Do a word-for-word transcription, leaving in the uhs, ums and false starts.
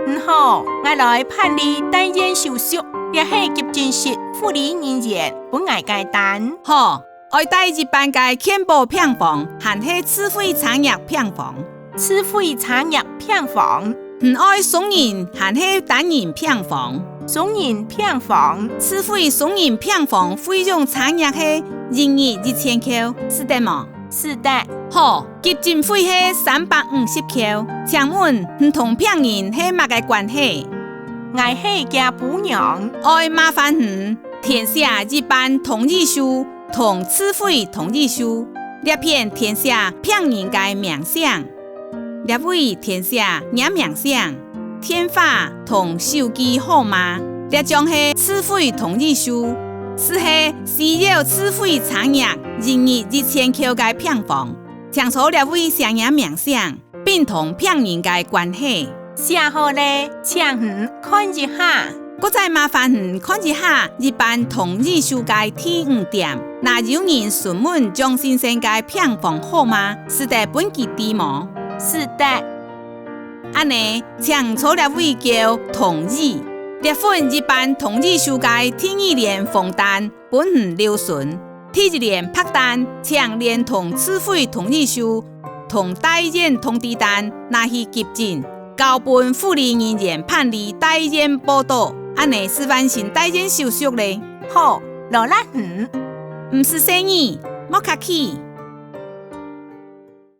你好，𠊎來辦理帶院手續，這係急診室護理人員分𠊎个單。好，愛帶一般个健保病房，還係自費差額病房？自費差額病房。你愛雙人還係單人病房？雙人病房。自費雙人病房費用差額係一日一千箍，使得無？使得。好，急診費係三百五十箍。請問，你同病人係麼个關係？𠊎係厥餔娘。愛麻煩你填寫一般同意書同自費同意書，這片填寫病人个名姓，這位填寫若名姓、電話同手機號碼。這張係自費同意書，就係需要自費差額一日一千箍个病房。請在這位寫若名姓，並同病人个關係。寫好了，請你看一下。 過再麻煩你看一下一般同意書个第五點，若有人詢問張先生个病房號碼，使得分佢知無？使得。恁呢，請在這位勾同意。這份一般同意書个第二聯封單分你留存。第一聯白單，請連同自費同意書同帶院通知單拿去急診， 交分護理人員辦理帶院報到，恁呢就完成帶院手續了。好，勞力你。毋使細義，莫客氣。